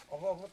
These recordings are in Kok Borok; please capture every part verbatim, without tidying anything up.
Obo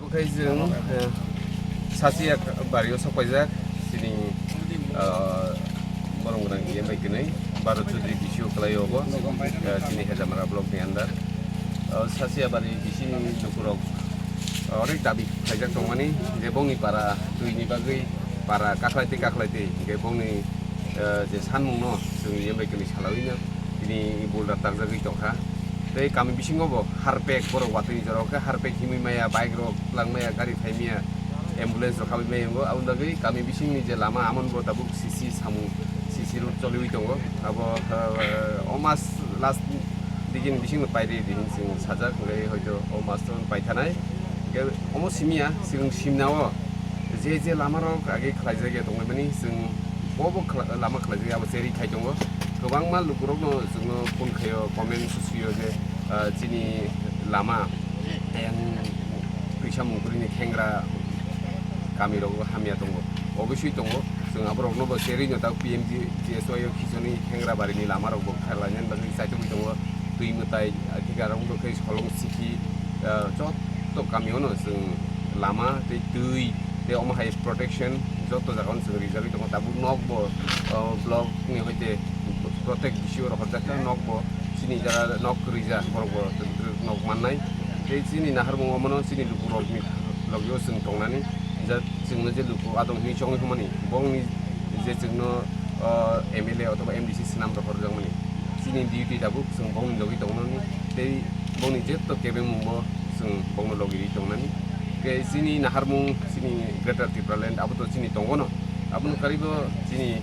khai chwng, eh, Sasia bario sok paijak, chini, eh, borong gwnang E M bai kwnwi, Bharat Chaudhary B C O kwlai obo, eh, chini Hejamara block ni under. Eh, Sasia bari bisini lukurok, eh, onek dabi khlaijak tongmani, je bongni para twi ni bagwi para kakhlai twi kakhlai twi, hinkhe bongni, eh, je sanmung no chwng E M bai kwnwi salawi no, tini boulder takjagwi tongkha. Tei kami bisingo bo harpek, borok watwi ni jorao khe harpek himwi maya, bike rok twlang maya, gari phai maya, ambulance rok habwi maya wngo. Aboni bagwi kami bisingni je lama, amoni bo tabuk C C samung, C C road choliwi tongo. Abo, eh, o mas last digini bisingno pairi di hin chwng sajak, hwnkhe hoito o mas to paithanai. Hwnkhe omo simiya, chwng simnao je je lamarok age khlaijak ya tongmani, chwng bo bo khla-, lama khlaijak ya, abo cherwi khai tongo. Kwbangma lukurokno chwngno phone khaio, comment sio je, ah, chini lama yang twisa mungkrini khengra kamirogo hamya tongo. Obviously tongo, chwng aborokno bo cherwi no tak P M G S Y o khichoni khengra barini lamarokbo kharlainani bagwi chaitugwi tongo. Twi mwtai, ah, thik aro wngkha khe solong sikhi, ah, joto kamiono chwng lama tei twi tei omo hai protection joto jagao chwng rijagwi tongo. Tabuk nok bo, ah, block ni hoite protect B C O rohorjak khe nok bo chini jara nok rija borok bo nok mannai. Tei chini naharmung omono chini lukurokni logio chwng tongnani, ja chwngno je luku adong hinwi chongwi hwnmani, bongni je chwngno, ah, M L A othoba M D C swnam rohorjakmani. Chini duty tabuk chwng bongni logi tongnani tei bongni jeto kebengmungbo chwng bongno logi rwi tongnani. Tei chini naharmung chini Greater Tipraland abo to chini tongono. Aboni karibo chini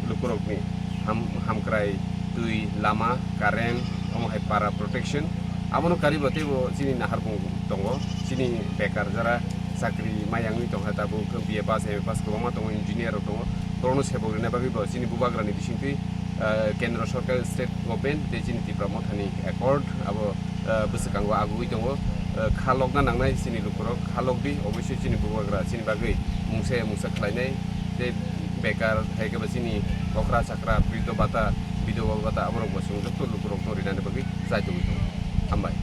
lukurokni ham-, hamkrai, twi, lama, current, omo hai para protection. Abono karibo teibo chini naharmung tongo, chini bekar jara chakri mayangwi tongkha tabuk B A pass, M A pass kwbangma tongo, engineer rok tongo. Borokno sebok rwna bagwi bo chini bubagrani bisingtwi, ah, kendro sorkar, state government tei chini Tipra mothani accord abo, ah, bwswkango agugwi tongo. Ah, kha lokna nangnai chini lukurok, kha lokdi, obviously chini bubagra chini bagwi mungsa ya mungsa khlainai tei bekar hai khe bo chini okra chakra, bidho bata, bidhoba bata aborok bo chwng joto lukurokno rinani bagwi chaitugwi tongo. Hambai.